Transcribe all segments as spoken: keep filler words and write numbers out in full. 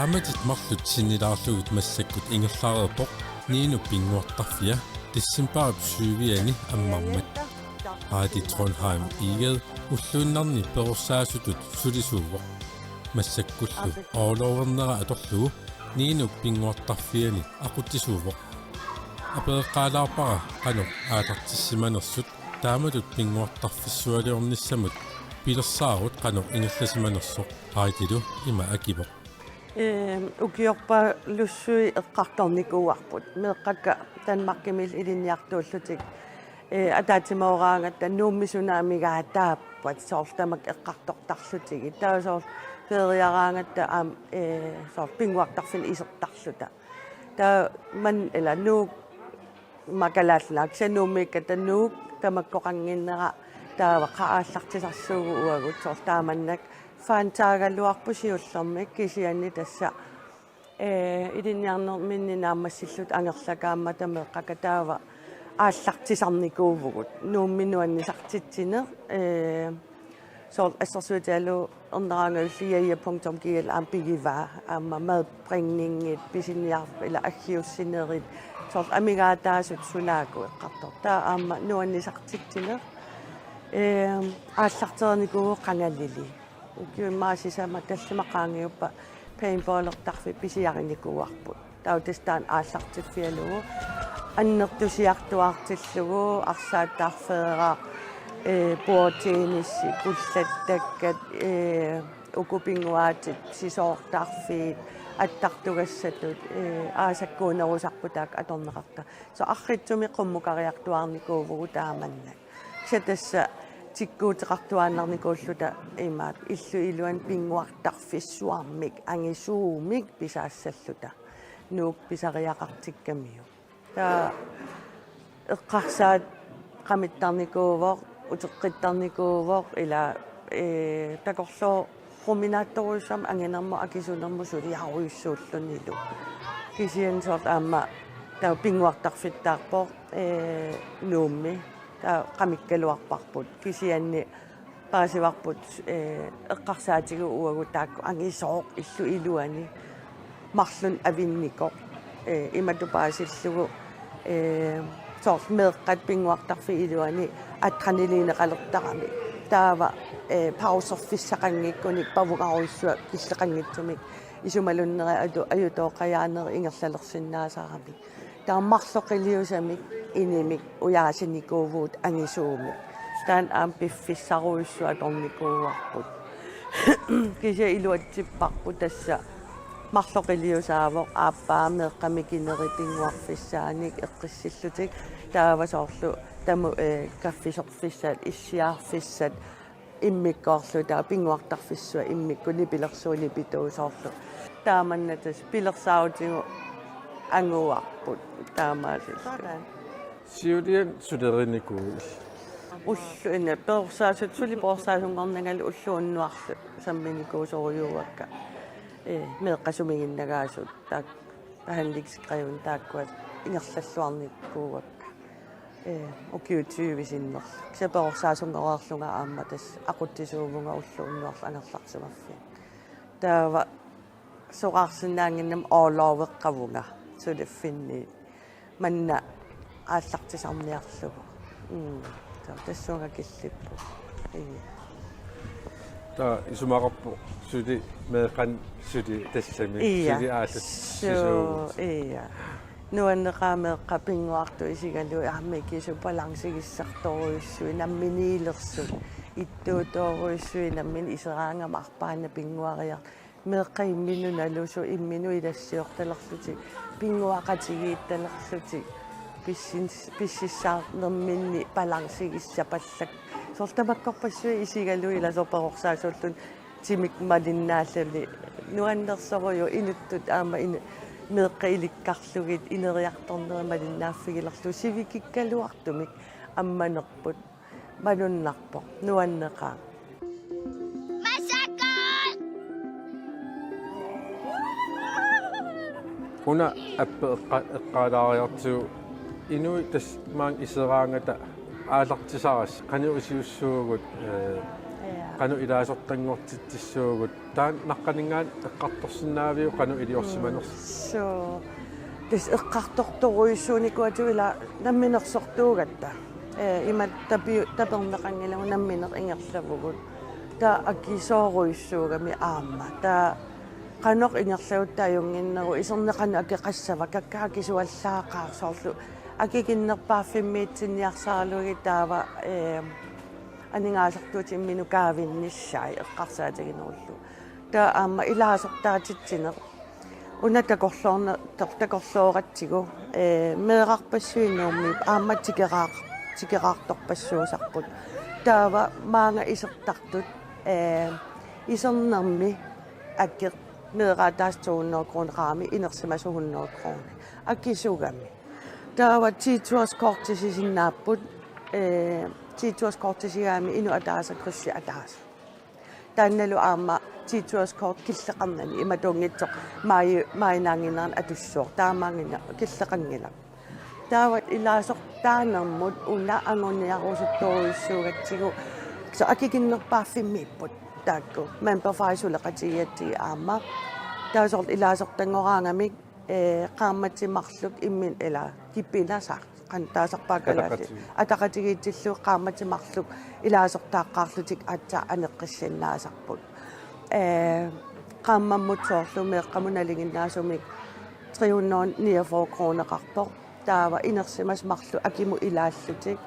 Aammatit marluk sinnilaarlugit massakkut ingerlareerpoq Niinuk pinnguartarfia decembarip syviani ammarmat. Heidi Trondheim Egede ulluinnarni perorsaasutut sulisuuvoq. Massakkullu orlovernera atorlugu Niinuk pinnguartarfiani aqutsisuuvoq. Apereqqaalaarpara qanoq aallartissimanersut taamatut pinnguartarfissualiornissamut pilersaarut qanoq ingerlasimanersoq, Heidilu ima akivoq. Ehm, ukiorpaalussuit eqqartornikuuarput. Meeqqakka Danmarkimiillu ilinniartuullutik, eh, ataatsimooraangatta Nuummi suna amigaataappat soorlu tamakku eqqartortarlutigit. Taava soorlu feriaraangatta aamma, eh, soorlu pinnguartarfinni isertarluta. Taava maanna ila Nuuk ima Kalaallit Nunaat, kisianni Nuummiikkatta Nuuk tamakkoqannginnera, taava qaa aallartisarsuugut uagut, soorlu taamannak fantaagaluarput siullermik, kisianni tassa, eh, ilinniarnerminni naammassilluta angerlakaammata meeqqakka taava aallartisarnikuuvugut Nuummi nuannisartitsineq, eh, soorlu assersuutigalugu erneraangajulleq jaja punktum gl aamma pigivaa, aamma madbringningi pisiniar-, ila aggiussinerit, soorlu amigaataasut sunaakkut eqqartortut. Taava aamma nuannisartitsineq, ehm, aallartereernikuuvoq qangalili. Ukiut immaqa sisamat tallimat qaangiuppata paintballertarfik pisiarinikuuarput. Taava tassa taanna aallartiffigalugu annertusiartuaartillugu arsaattaarfeeraq, eh, bordtennis, pullattakkat, eh, uku pinnguaatit, sisoortarfiit, attartugassatut, eh, aasakkuunerusarput taakku atorneqartut. Soorlu arriitsumik qummukariartuaarnikuuvugut taamannak. Kisianni tassa tikkuuteqartuaannarnikuulluta imaattoq illup iluani pinnguartarfissuarmik angisuumik pisaassalluta Nuuk pisariaqartikkamiuk. Taava eqqarsaat qamittarnikuuvoq, uteqqittarnikuuvoq, ila, eh, takorlooruminaatsorujussuarmik anginermut akisunermut suliarujussuullunilu. Kisianni soorlu aamma taava pinnguartarfittaarpoq, eh, Nuummi. Taava qamikkaluarparput. Kisianni paasivarput, eh, eqqarsaatigut uagut taakku angisooq illup iluani marlunnik avinnikoq, eh, imatut paasillugu, eh, soorlu meeqqat pinnguartarfiup iluani adrenalineqalertaramik. Taava, eh, pauserfissaqanngikkunik pavungarujussuaq killeqanngitsumik isumalunneri atu-, ajutooqajaanerit ingerlalersinnaasaramik. Taava marloqiliusamik inimik ujaasinikuuvugut angisuumik. Taanna aamma piffissarujussuaq atornikuuarput. Kisianni iluatsipparput tassa marloqiliusaavoq aappaa meeqqat mikinerit pinnguarfissaannik eqqissillutik. Taava soorlu tamu-, eh, kaffisorfissat, issiaarfissat, immikkoorluta pinnguartarfissuaq immikkut nipilersuut nipituut soorlu. Tamanna tassa pilersaarutigut anguarput taamaalilluta. Sådan. Siuliani sulerinikuuit? Ulluinnarni perorsaasut suli perorsaasunngornangalu ulloq unnuarlu samminikuusorujuuakka. Ee, meeqqat sumiginnagaasut taak-, behandlingsgreven taakkua ingerlalluarnikuuakka. Ee, ukiut tyve sinnerlugit. Kisianni perorsaasunngorlunga aamma tassa aqutsisuuvunga ulloq unnuarlu angerlarsimaffiani. Taava soraarsinnaannginnama orloveqqavunga suliffinni. Manna aallartisarniarlugu. Mm. Taava tassunga killippugut. Ii. Taava isumaqarpoq suli meeqqanik suli tassami. Ii. Suli aallartissasugut. Suu, ii. Nuanneqaaq meeqqat pinnguartut isigalugit aamma ikisut balanceqartorujussuit namminiilersut. Ittuutoorujussuit nammineq iseraangama arpaannaq pinnguariartut. Meeqqat imminnut nalusut, imminnut ilassiortalerlutik, pinnguaqatigiittalerlutik, pissin-, pississaarnerminni balanceqarpallakkit. Soorlu tamakkorpassuit isigalugit ila soorlu perorsaasuulluni timik malinnaalluni. Nuannersorujuk inuttut aamma inu-, meeqqat ilikkarlugit ineriartornerit malinnaaffigilerlugu sivikikkaluartumik ammanerput. Malunnarpoq, nuanneqaaq. Massakkut! Una Appe eqqa-, eqqaalaariartigu inuit tassa maani iseraangata aallartisarassi, qanoq iliussisuugut, ee, ja, Qanoq ilaasortanngortitsissuugut, taanna naqqaninngaanniit eqqartorsinnaaviuk qanoq iliorsimanersoq? Suu. Tassa eqqartortorujussuunikuugatsigu ila namminersortuugatta. Ee, ima tapi-, taperneqanngilagut nammineq ingerlavugut. Taava akisoorujussuugami aamma. Taava qanoq ingerlagutta ajunnginneruvoq, iserneq qanoq akeqassava, kakkaak akisuallaaqaaq, soorlu akikinnerpaaffimmiitsinniarsaralugit taava, ee, aningaasartuutinut kaavinnissaat eqqarsaatiginerullugu. Taava aamma ilaasortaatitsineq. Una takorloorne-, tor-, takorlooratsigu, ee, meerarpassuit Nuummiipput aamma tikeraar-, tikeraartorpassuusarput. Taava maanga isertartut, ee, isernermi akeq meeraq ataaseq to hundrede kroner, raami inersimasoq hundrede kroner. Akisugami. Taava ti tusind kortisinnaapput, ee, ti tusind kortisigaanni inuk ataaseq, krydsi ataaseq. Taannalu aamma ti tusind kort killeqarnani, imatuunngitsoq maaji-, maajinaannginnerani atussooq, taamaanngilaq, killeqanngilaq. Taava ilaasortaanermut una anguniarusuttorujussuugatsigu, soorlu akikinnerpaaffimmiipput taakku, Memberfy suleqatigigatsigit aamma. Taava soorlu ilaasortanngoraangamik, ee, qaammatit marluk imminut ila kipinasaq, qanoq taasarpaat kalaallit. Ataqatigiit. Ataqatigiitsillugu qaammatit marluk ilaasortaaqqaarlutik aatsaat aneqqissinnaasarput. Ee, qaammammut soorlu meeqqamut nalinginnaasumik tre hundrede niogfyrre kroneqarpoq. Taava inersimasut marluk akimut ilaallutik.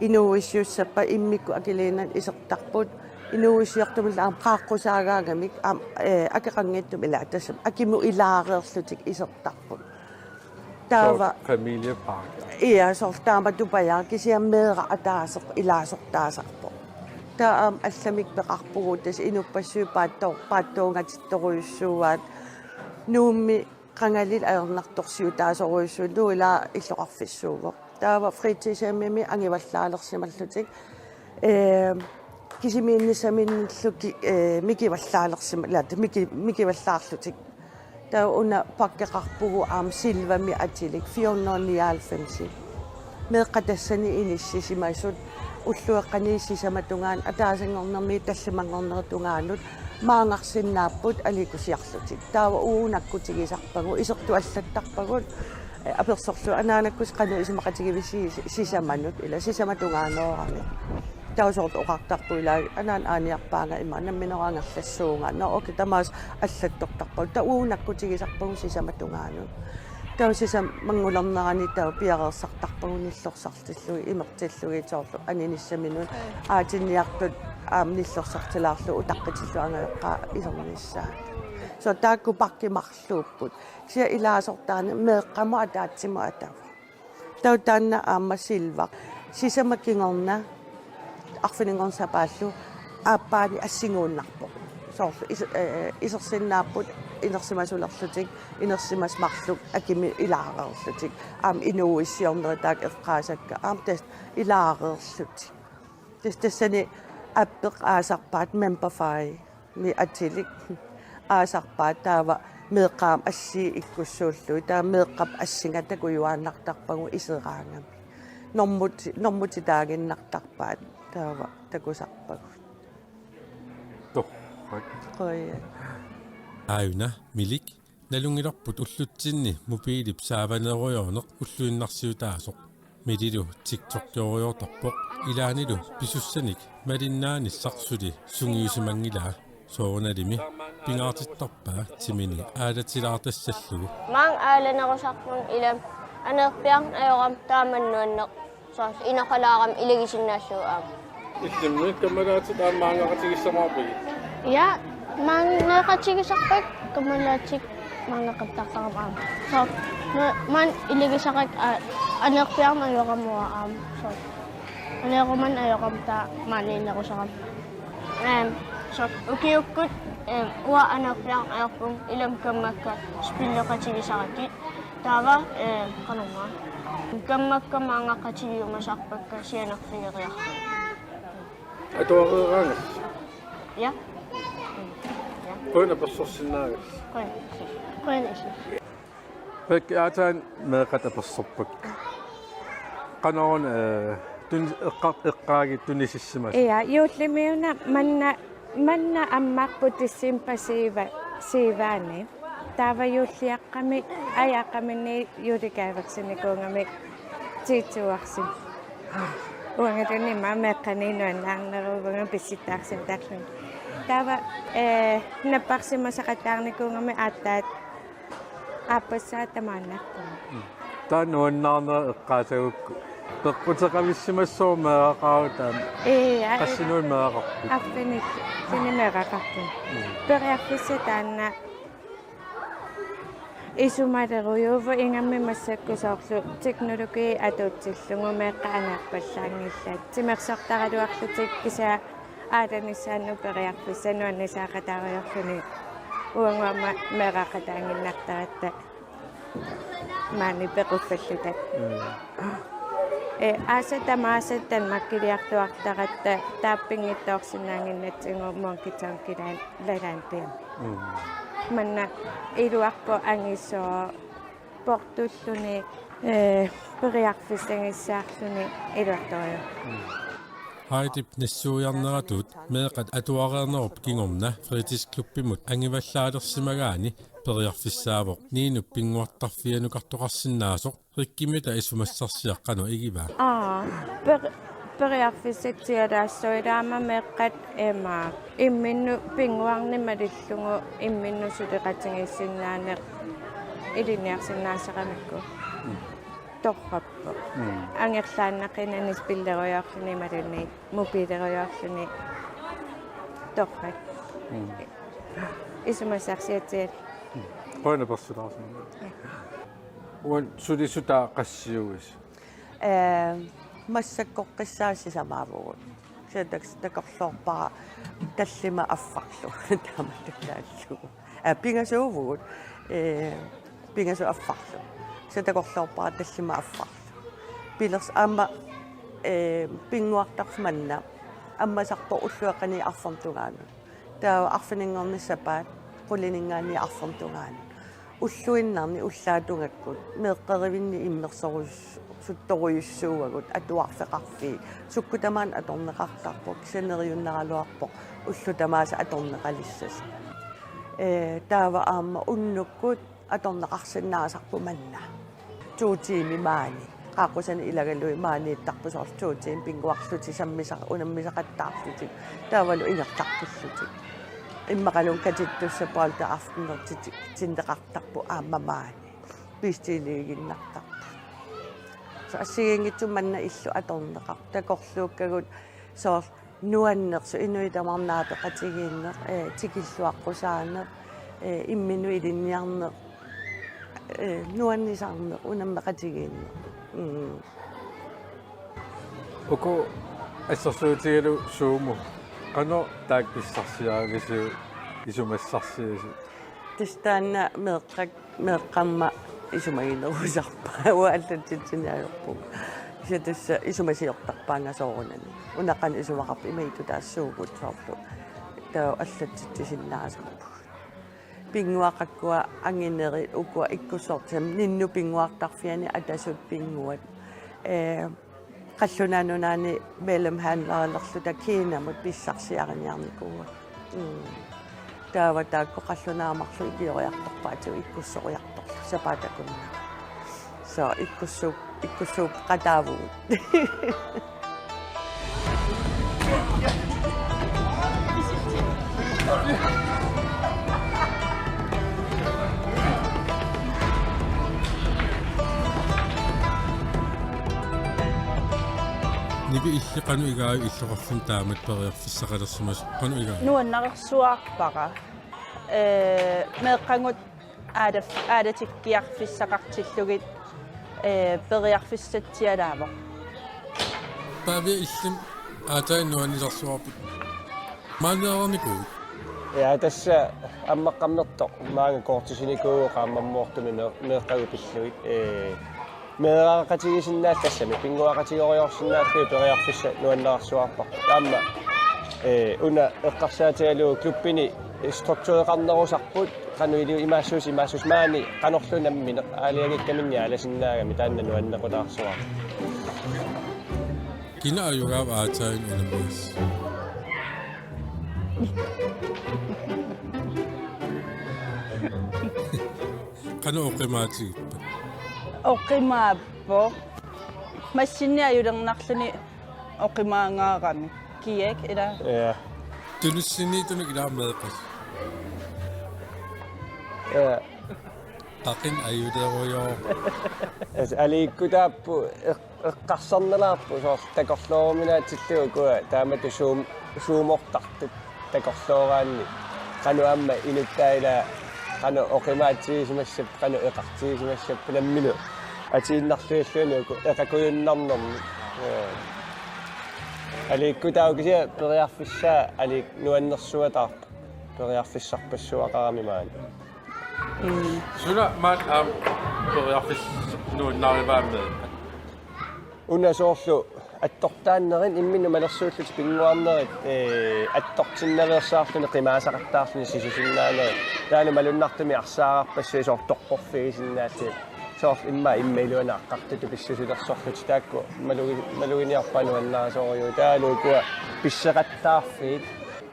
Inuuissiussappat immikkut akiliinani isertarput. Inuuissiortumillu aamma qaaqqusaagaangamik aamma, ee, akeqanngitsumik ila tassami akimut ilaareerlutik isertarput. Taava soorlu familiepark. Ia, soorlu taamatut pajaaq, kisianni meeraq ataaseq ilaasortaasarpoq. Taava aamma allamik peqarpugut, tassa inuppassuit paatto-, paatsuungatittorujussuuaat. Nuummi qangali ajornartorsiutaasorujussuuvoq, Nuuk ila illoqarfissuuvoq. Taava fritidshjemmimi angivallaalersimallutik. Ee, kisimiinnissaminnillu ki-, ee, mikivallaalersimal-, ila, miki-, mikivallaarlutik. Taava una pakkeqarpugut aamma silvermi atilik fire hundrede nioghalvfems. Meeqqat tassani inissisimasut ulloqeqqaniit sisamat tungaanut, ataasinngornermiit tallimanngornerup tungaanut maanngarsinnaapput aliikkusiarlutik. Taava uagut nakkutigisarpagut, isertut allattarpagut, ee, apersorlugu anaanakkusi qanoq isumaqatigivisiuk si-, sisamanut, ila sisamat tungaanut. Taava soorlu oqartarpugut ila anaana aaniarpaanga ima nammineq angerlassuunga. Nå, okay, tamaasa allattortarpagut. Taava uagut nakkutigisarpagut sisamat tungaanut. Taava sisamat manngulernerani taava piareersartarpagut nillorsartillugit, imertillugit soorlu aninissaminut. Aatinniartut aamma nillorsartilaarlugu utaqqitillugu angajoqqaat isernissaat. Soorlu taakku parkit marluupput. Kisianni ilaasortaaneq meeqqamut ataatsimut atava. Taava taanna aamma silver. Sisamat kingorna arfininngorneq sapaallu aappaani assinguunnarpoq. Soorlu is-, ee, isersinnaapput inersimasulerlutik, inersimasut marluk akimut ilaareerlutik. Aamma inuuissiornerit taakku eqqaasakka. Aamma tassa ilaareerlutik. Tassa tassani appeq aasarpaat Memberfy. Mi atilik aasarpaat taava meeqqat aamma assii ikkussuullugit, taava meeqqap assinga takujuaannartarpagut iseraangami. Normuti-, normutitaaginnartarpaat taava takusarpagut. Torrak. Qujan. Aajuna Milik nalunngilarput ullutsinni mobiilip saavaneerujoorneq ulluinnarsiutaasoq. Mililu TikTokerujoortarpoq, ilaannilu pisussanik malinnaanissaq suli sungiusimanngilaa, soorunalimi pingaartittarpaa timini aalatilaartassallugu. Maanga aalanerusarpunga ilami aneerpiarneq ajorama taama nuanneq, soorlu inoqalaarama ilagisinnaallugu aamma. Illimmi kammalaatit aamma maanngaqatigissamaarpigit? Ja, maanngaqatigisarpakka, kammalaatikka maanngaqattaartarama aamma. Soorlu, ma-, maani ilagisakka, aa, aneerpiarneq ajorama uanga aamma. Soorlu, aneerumaneq ajorama taava maaniinnerusarama. Ehm, soorlu, ukiukkut, ehm, uanga aneerpiarneq ajorpunga, ilami kammakka spilleqatigisarakkit. Taava, ehm, qanormaa. Kammakka maanngaqatigiumasarpakka sianerfigeriarlugit. Atuareeraangassi? Ja. Ja. Qujanaq apersorsinnaagassi. Qujan-, qujanaq. Pekki aatsaat meeqqat apersorpakka. Qanoruna, eh, tun-, eqqa-, eqqaagit tunisissimasut? Ja, juullimi una manna Manna ammarput december syv-, syv-ani. Taava juulliaqqami, ajaqqaminni juullikajaarsinikuugami tiitsuarsin. Uangaluunniit meeqqani nuannaarnerullunga pissutsit taarsiatarlunga. Taava, eh, napparsimasaqattaarnikuugami aatsaat aappassaa tamaannarpunga. Mm. Taanna nuannaarnera eqqaasagukku. Peqquteqavissimassaaq meeraqaruit taanna. Ee, aa, qassinuit meeraqarpit? Arfinillit, sini meeraqarpunga. Mm. Periarfissaq taanna isumalerujuuvoq ingammik massakkut soorlu teknologi atuutsillugu meeqqat aneerpallaanngillat. Timersortaraluarlutik kisianni aalanissaannut periarfissaq nuannisaaqataarujoorluni uagut aamma meeraqataaginnartaratta maani pequffigalugit. Mm. Ee, aasat tamaasa Danmarkiliartuartaratta taava pinngitsoorsinnaannginnatsigu Monkey Tonky Land, Lalandia. Mm. Manna iluarpoq angisooq portulluni, ee, periarfissagissaarluni iluartorujuk. Mm. Heidip nassuiarneratut meeqqat atuareernerup kingorna fritidsklubbimut angivallaalersimagaani periarfissaavoq Ninup pinnguartarfianukartoqarsinnaasoq. Rikkimita isumassarsiaq qanoq igivaa? Aa, per-, periarfissatsialaassuit aamma meeqqat ima imminnut pinnguarneq malillugu imminnut suleqatigiissinnaaneq ilinniarsinnaasaramikku. Mm. Torrappoq. Mm. Angerlaannaq inani spillerujoorluni imaluunniit mobilerujoorluni torrak. Mm. Isumassarsiatsialassuit. Mm. Qujanaq apersorluarsinnaavutit. Ja. Uani sulisutaa qassiugisi? Ee, massakkoqqissaaq sisamaavugut. Kisianni tak-, takorloorpara tallimat affarlu. Taamatuttaarlugu. Aa, pingasuuvugut. Ee, pingasut affarlu. Kisianni takorloorpara tallimat affarlu. Pilers aamma, ee, pinnguartarfik manna. Ammasarpoq ulluaqqani arfernup tungaanut. Taava arfininngorneq sapaat, qulininngaanniit arfernup tungaanut. Ulluinnarni ullaap tungakkut, meeqqerivinni immersorus-, suttorujussuuagut, atuarfeqarfiit, sukkut tamaat atorneqartarput, kisianni neriunnaraluarpoq, ullut tamaasa atorneqalissasoq. Ee, taava aamma unnukkut atorneqarsinnaasarput manna. To tiimit maani. Qaaqqusanik ilagalugit maaniittarput soorlu to tiimit pinnguarlutik sammisaq-, unammisaqattaarlutik. Taavalu ingerlaqqillutik. Immaqaluunniit katittussat poulta aftenertik tinneqartarput aamma maani. Bestiliiginnartarput. Soorlu assigiinngitsut manna illut atorneqarput. Takorluukkagut soorlu nuannersut inuit tamarmik naapeqatigiinneq, ee, tikilluaqqusaaneq, ee, imminut ilinniarneq, ee, nuannisarneq, unammeqatigiinneq. Mm. Uku assersuutigalugu suumut. Qanoq taakku pissarsiarisiuk isumassarsiasi? Tassa taanna meeqqat meeqqamma isumaginerusarpaat, uanga allatsitsiniarpunga. Kisianni tassa isumasiortarpaannga soorunami. Una qanoq isumaqarpa ima itutaassuugut soorlu. Taava allatsitsisinnaasarpugut. Pinnguaqakkua anginerit ukua ikkussortam Ninup pinnguartarfiani Atasut pinnguat. Ee, Qallunaat Nunaanni mellemhandlerilerluta Kinamut pissarsiariniarnikuuagut. Mm. Taava taakku qallunaat marluk ikioriartorpaatigut ikkussoriartorlugit sapaatip akunnera. So ikkussu-, ikkussuuqataavugut. Nivi, illit qanoq igaajuk illoqarfinni taamatut periarfissaqalersimasoq, qanoq igaajuk? Nuannarsuarpara. Ee, meeqqagut aala-, aalatikkiarfissaqartillugit, ee, periarfissatsialaavoq. Pavia, illimmi aatsaat nuannisarsuarpit? Maaniinnarnikuuit? Ja, tassa ammaqqammertoq maanga kortisinikuuvoq qaammammoortumik mee-, meeqqagut pillugit. Ee, meeraqatigiissinnaallutik tassami pinnguaqatigooriarsinnaallutik periarfissaq nuannarsuarpara. Aamma, ee, una eqqarsaatigalugu klubbini struktureqarnerusarput qanoq iliorluni imaassuusi, imaassuusi maani qanorlu nammineq aalajangikkaminnga aalasinnaagami taanna nuannequtaarsuarpoq. Kina ajugaava aatsaat unammigassi? Qanoq oqimaatigippat? Oqimaappoq. Massinni ajulernarluni oqimaangaarami. Kiak ila. Ja. Tunussiniittunut ilaa meeqqat. Ja. Taqin ajulerujoor. As aliikkutaapput eq-, eqqarsarnalaarput soorlu takorlooruminaatillugu ukua taamatut suum-, suumortartut takorlooraanni. Qanoq aamma inuttaa ilaa qanoq oqimaatigisimassappat, qanoq eqartigisimassappat nammineq. Atiinnarluilluinnarlugu eqakujunnarnermik. Ja. Aliikkutaavoq kisianni periarfissaa aliik-, nuannersuataarpoq. Periarfissarpassuaqarami maani. Mm. Suna maani aamma periarfissaq nuannaarivaa meeqqat? Una soorlu attortaannerit imminnut malersuullutik pinnguarnerit, ee, attortinnaveersaarluni qimaasaqattaarluni sisusinnaanerit. Taanna malunnartumik arsaararpassuit soorlu toqqorfigisinnaasut. Soorlu immaqa immaqa iluanaaqqartutut pissusilersorlutik taakku malugi-, maluginiarpaat nuannarisorujussuuvoq. Taavalu ukua pisseqattaarfiit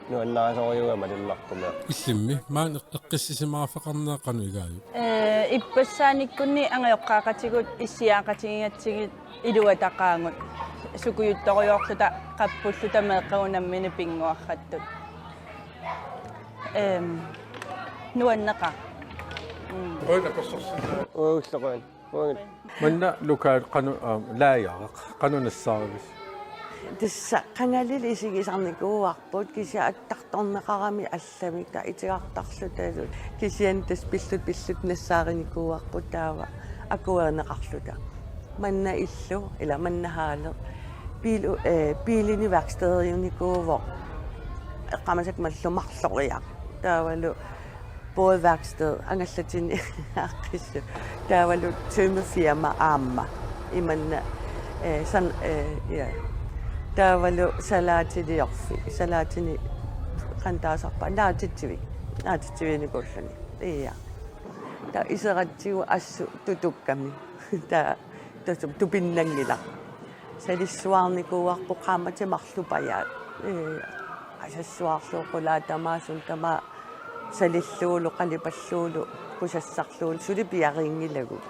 nuannarisorujussuuvoq malunnartumik. Illimmi, maani eq-, eqqissisimaaffeqarneq qanoq igaajuk? Ee, ippassaaniikkunni angajoqqaaqatigut issiaqatigigatsigit iluataqaagut. Sukujuttorujoorluta qappulluta meeqqagut nammineq pinnguarrattut. Ehm, nuanneqaaq. Mm. Qujanaq apersorsinnaagatsigit. Uulleqaaq. Qujanaq. Manna lokal qanoq, aam, laajareq qanoq nassaarivisi? Tassa qangalili isigisarnikuuarput kisianni attartorneqarami allamik taava itigartarlutalu. Kisianni tassa pilluta pilluta nassaarinikuuarput taava akuerineqarluta. Manna illu, ila manna haaleq. Biilu-, ee, biilini værkstediunikuuvoq. Eqqaamasakka mallu marloriaq. Taavalu bådeværksted, angallatini aaqqissu. Taavalu tømmerfirma aamma. Imanna, ee, san-, ee, ja. Taavalu salaatiliorfik. Salaatini qanoq taasarpaat. Naatitsivik. Naatitsiviinikuulluni. Ja. Taava iseratsigu assut tutukkami. Taava tassa tupinnanngilaq. Salissuarnikuuarput qaammatit marlupajaat. Ee, asassuarlugu qulaat tamaat suut tamaat salillugulu qalipallugulu kusassarlugulu suli piarinngilagut.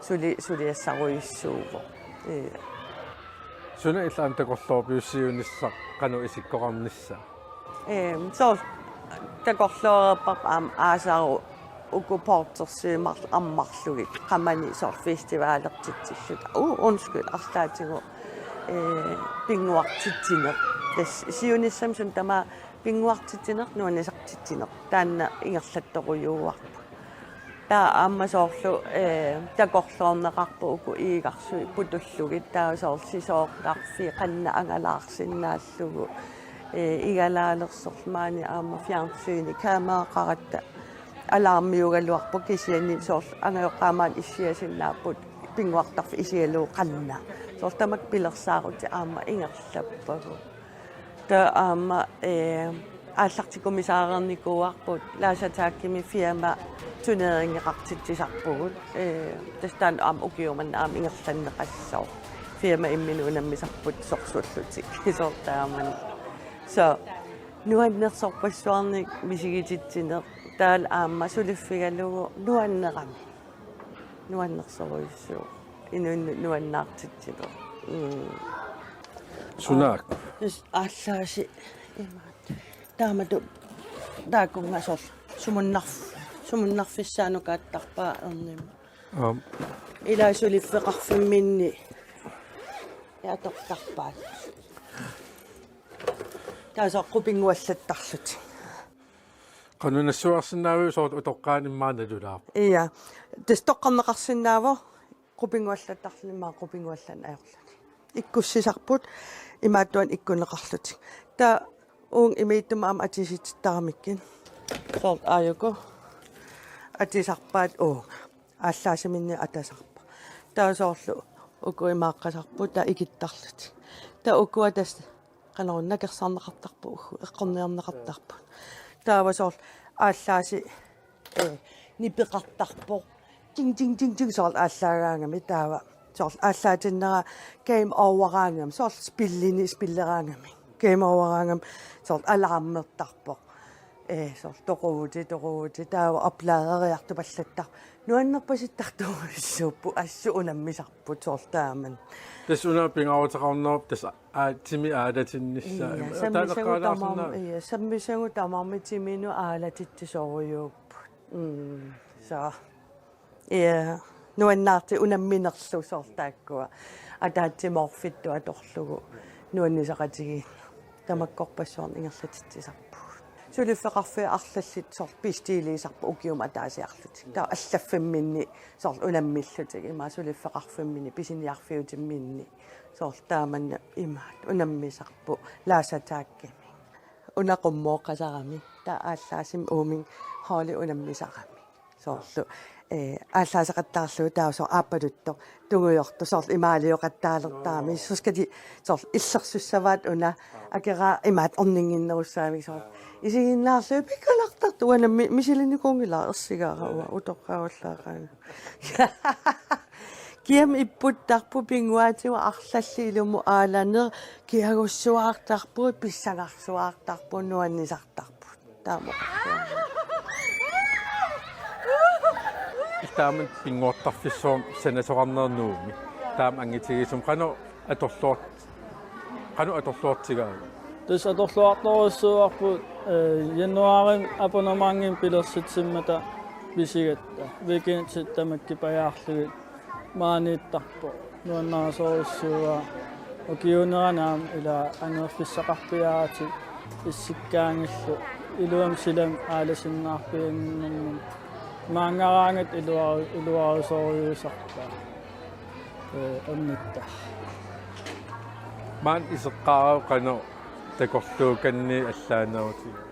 Suli suliassarujussuuvoq. Ee. Suna illit aamma takorloorpiuk siunissaq qanoq isikkoqarnissaa? Ehm, soorlu takorloorparput aamma aasaru uku portersiut marl-, ammarlugit qamani soorlu festivalertitsilluta. Uh, undskyld, arlaatigut, eh, pinnguartitsineq. Tassa siunissami suut tamaat pinnguartitsineq, nuannisartitsineq. Taanna ingerlattorujussuuarput. Taava aamma soorlu, eh, takorloorneqarput uku iigarsui putullugit, taava soorlu sisoortarfii qanoq angalaarsinnaallugu, eh, igalaalersorlu maani aamma fjernsyni kameraqaratta alarmiugaluarpoq kisianni soorlu angajoqqaat maani issiasinnaapput pinnguartarfik isigalugu qanoq. Soorlu tamakku pilersaarutit aamma ingerlappagut. Taava aamma, eh, aallartikkumisaareernikuuarput Laser Tagimi firma turneringeqartitsisarpugut. Eh, tassa taanna aamma ukioq manna aamma ingerlanneqassaaq. Firma imminut unammisarput sorsullutik. Soorlu taamani. Så, nuannersorpassuarnik misigititsineq. Taavalu aamma suliffigalugu nuannerami. Nuannersorujussuuvoq. Inunnut nuannaartitsineq. Mm. Sunaak? Tassa aallaasi imaat. Taamatut taakunnga soorlu sumunnarf-, sumunnarfissaanukattarpaa ernimmi. Aap. Ilaa suliffeqarfimminni atortarpaat. Taava soorlu qupinnguallattarlutik. Qanoq nassuiarsinnaaviuk soorlu utoqqaanit maani nalulaarput? Ja. Tassa toqqarneqarsinnaavoq qupinnguallattarluni maani qupinnguallanneq ajorluni. Ikkussisarput imaattunik ikkunneqarlutik. Taava uunga imiittumik aamma atisitittaramikkit. Soorlu aajuku atisarpaat uunga. Aallaasiminni atasarput. Taava soorlu uku imaaqqasarput taava ikittarlutik. Taava ukua tassa qanoruna nakersarneqartarput, uhu, eqqorniarneqartarput. Taava soorlu aallaasi, eh, nipeqartarpoq. Ting, ting, ting, ting, soorlu aallaagaangami taava. Soorlu aallaatinnagu game overaangami, soorlu spillini spilleraangami. Game overaangami, soorlu alarmertarpoq. ee, soorlu toquvutit, toquvutit, taava oplaaderiartupallattarput. Nuannerpasittartorujussuupput, assut unammisarput soorlu taamani. Tassa una pingaaruteqarnerup tassa, aa, timi aalatinnissaa. Ia, ima, sammisagut taanna eqqaalaarsinnaa-, tamarmi, ia, sammisagut tamarmik timinut aalatitsisorujuupput. Mm, så. Ia, nuannaartitseq unamminerlu soorlu taakkua. Ataatsimoorfittut atorlugu nuannisaqatigiinneq. Tamakkorpassuarnik ingerlatitsisarpugut. Suliffeqarfiit arlallit soorlu bestiliisarput ukiumut ataasiarlutik. Taava allaffimminni soorlu unammillutik, ima suliffeqarfimminni, pisiniarfiutimminni. Soorlu taamanna imaattoq unammisarput lasertagimik. Una qummooqasarami. Taava aallaasimi uuminnga holdit unammisarami. Soorlu, ee, aallaasaqattaarlugu taava soorlu aappaluttoq tungujortoq soorlu imaalioqattaalertarami. Så skal de soorlu illersussavaat una akeraa imaattoq orninnginnerussaamik soorlu. Isiginnaarlugu pikkunartartoq uanga mi-, misilinnikuunngilara ersigaara uanga utoqqaavallaaqaanga. Kiamik ipputtarput pinnguaatigut arlallit ilumut aalaneq kiagussuaartarput pissangarsuaartarput nuannisartarput. Taama. Taama pinnguartarfissuarmik sanasoqarnera Nuummi. Taama anngutigisumik qanoq atorluar-, qanoq atorluartigaajuk? Tassa atorluartorujussuuarput, eh, januaarimi abonnementimik pilersitsimmata pisigatta. Weekendit tamakkipajaarlugit maaniittarpoq. Nuannarisorujussuuara ukiuunerani aamma ila aneerfissaqarpiaratik issikkaanngillat iluamik silamik aalasinnaarpiannginnamik maanngaraangatta iluari-, iluarisorujussuusarpaa. Ee, annitta. Maani iseqqaaravit qanoq takorluukanniit allaanerutigaat?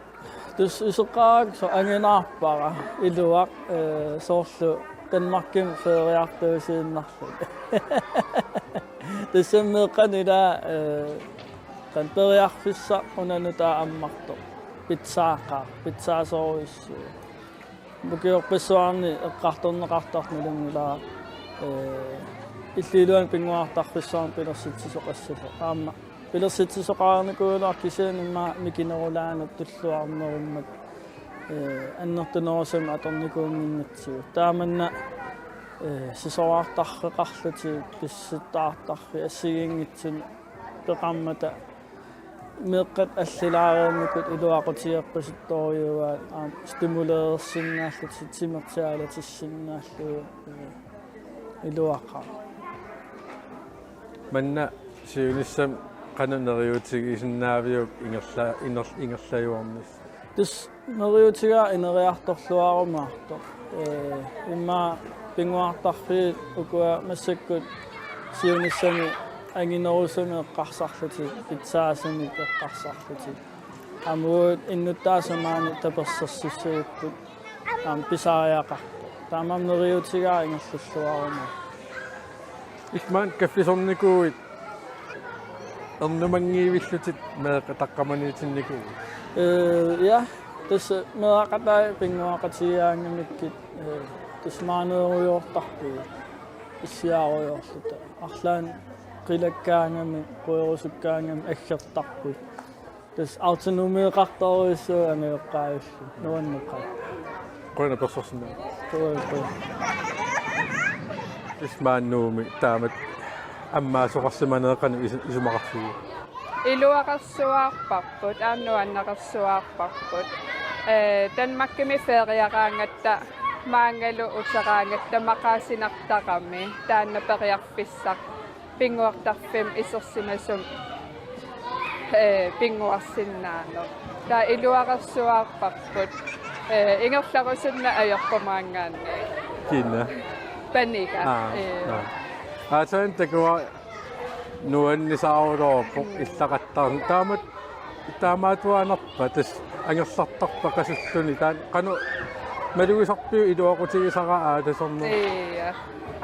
Tassa iseqqaarakku soorlu anginerpara iluaq, ee, soorlu Danmarkimi feriartuusiinnarluni. Tassami meeqqanut ila, ee, qanoq periarfissaq una nutaaq ammartoq. Pitsaaqaaq, pitsaasorujussuuvoq. Ukiorpassuarni eqqartorneqartartoq nalunngilara, ee, illup iluani pinnguartarfissuarnik pilersitsisoqassasoq. Aamma pilersitsisoqareernikuugaluartoq kisianni immaqa mikinerulaanut tulluarnerummat, ee, annertunerusamik atornikuunnginnatsigu. Taamanna, ee, sisorartarfeqarlutik, pissarsiartarfik assigiinngitsunik peqarmata meeqqat allilaareernikut iluaqutigerpasittorujuuaat, aamma stimulerersinnaallutik, timertik aalatissinnaallugit, ee, iluaqaaq. Manna siunissami qanoq neriuutigisinnaaviuk ingerla-, inger-, ingerlajuarnissaq? Tassa neriuutigaara ineriartorluarumaartoq. Ee, immaqa pinnguartarfiit ukua massakkut siunissami anginerusamik eqqarsarlutik, pitsaasamik eqqarsarlutik. Aamma uagut innuttaasut maani tapersersussagukkit aamma pisariaqarput. Taamaammat neriuutigaara ingerlalluarumaartoq. Illit maani kaffisornikuuit ernumanngivillutit meeqqat taqqamaniitinnikuuit? Ee, ja, tassa meeraqatai pinnguaqatigigaangamikkit, ee, tassa maaneerujoortarpugut issiaarujoorluta. Arlaannik qilakkaangamik, querusukkaangamik aggertarput. Tassa autonomieqartorujussuuvoq angajoqqaavilluni, nuanneqaaq. Qujanaq persorsinnaagavit. Qujanaq, qujanaq. Tassa maani Nuummi taamatut ammaasoqarsimaneq qanoq isu-, isumaqarfigiuk? Iluaqarsuaarparput, aamma nuanneqarsuaarparput. Ee, Danmarkimi feriaraangatta maanngalu uteraangatta maqaasinartarami, taanna periarfissaq. Pinnguartarfimmi isersimasumik, ee, pinnguarsinnaaneq. Taava iluaqarsuaarparput, ee, ingerlarusunnaq ajorput maanngaanniit. Kiinna? Paniga. Aa, ee. Aa. Aatsaat takuara nuannisaarulooq illaqattaarneq. Taamatut taamaattuaannarpa tassa angerlartarpa qasulluni, taanna qanoq malugisarpiuk iluaqutigisara aalasorneq? Ia.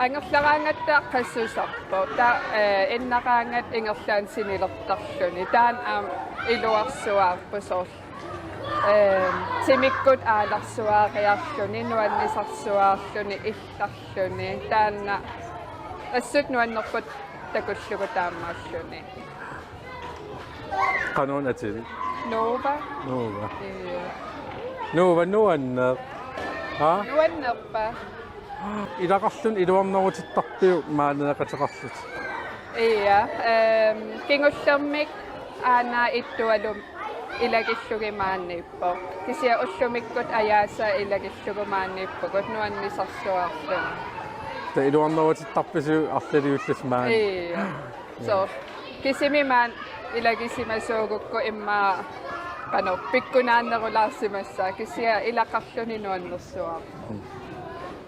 Angerlaraangatta qasusarpoq. Taava, ee, innaraangatta ingerlaannaq sinilertarluni. Taanna aamma iluarsuaarpoq soorlu. Ee, timikkut aalarsuaariarluni, nuannisarsuaarluni, illarluni. Taanna assut nuannerpoq takullugu taamaalluni. Qanoq atilik? Nova. Nova. Ia. Nuuva nuanneq. Ha? Nuannerpa? Ilaqarluni iluarnerutittarpiuk maaniiqateqarlutit? Ia, ehm, kingullermik aana ittualum ilakillugit maaniippoq. Kisianni ullumikkut ajaasa ilakillugu maaniippugut nuannisarsuarluni. Taava iluarnerutittarpisiuk arlaliullusi maani? Ia. So, kisimi maani ilagisimasuugukku immaqa qanoq pikkunaannerulaarsimassaaq kisianni ilaqarluni nuannersuarpoq.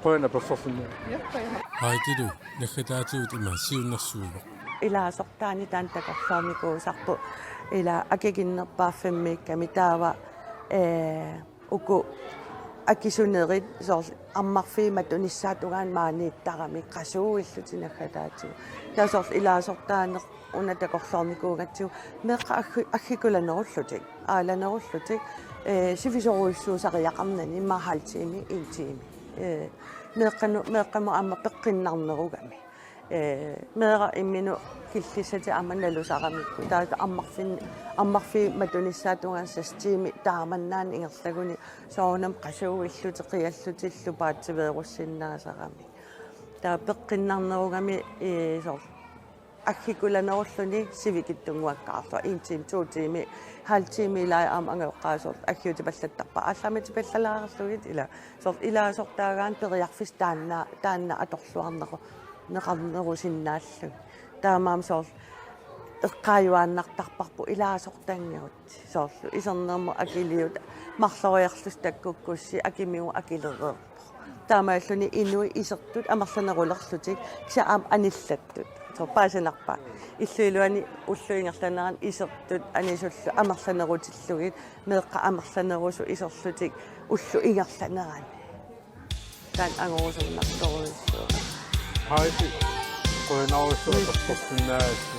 Qujanaq apersorsinnaagavit. Jep, qujanaq. Heidi-lu naggataatigut ima siunnersuuvoq. Ilaasortaani taanna takorloornikuusarput ila akikinnerpaaffimmiikkami taava, ee, uku akisunerit soorlu ammarfiit matunissaata tungaanut maaniittaramik qasuuillutik naggataatigut. Taava soorlu ilaasortaaneq una takorloornikuugatsigu meeqqat aggi-, aggikulanerullutik, aalanerullutik, ee, sivisoorujussuusariaqarnani immaqa halv time, en time. Ee, meeqqanu-, meeqqamut aamma peqqinnarnerugami. Ee, meeraq imminut killissatik aamma nalusaramikku. Taava ammarfin-, ammarfiit matunissaata tungaanut seks time taamannaana ingerlaguni soorunami qasuuillutik qiallutillu paatsiveerussinnaasaramik. Taava peqqinnarnerugami, ee, soorlu aggikulanerulluni sivikitsunnguakkaarlunga en time, to time, halv time ilai aamma angajoqqaat soorlu aggiutipallattarpaa aallammatipallalaarlugit ila. Soorlu ilaasortaagaanni periarfissat taanna, taanna atorluarneru-, neqarnerusinnaallugit. Taamaammat soorlu eqqaajuaannartarparput ilaasortanngivut. Soorlu isernermut akiliut marloriarlusi takkukkussi akimigut akilereerpoq. Taamaalilluni inuit isertut amerlanerulerlutik kisianni aamma anillattut. Soorlu paasinarpaa. Illup iluani ullup ingerlanerani isertut anisullu amerlanerutillugit meeqqat amerlanerusut iserlutik ullup ingerlanerani. Taanna angorusunnartorujussuuvoq. Heidi, qujanarujussuaq apersorsinnaagassi.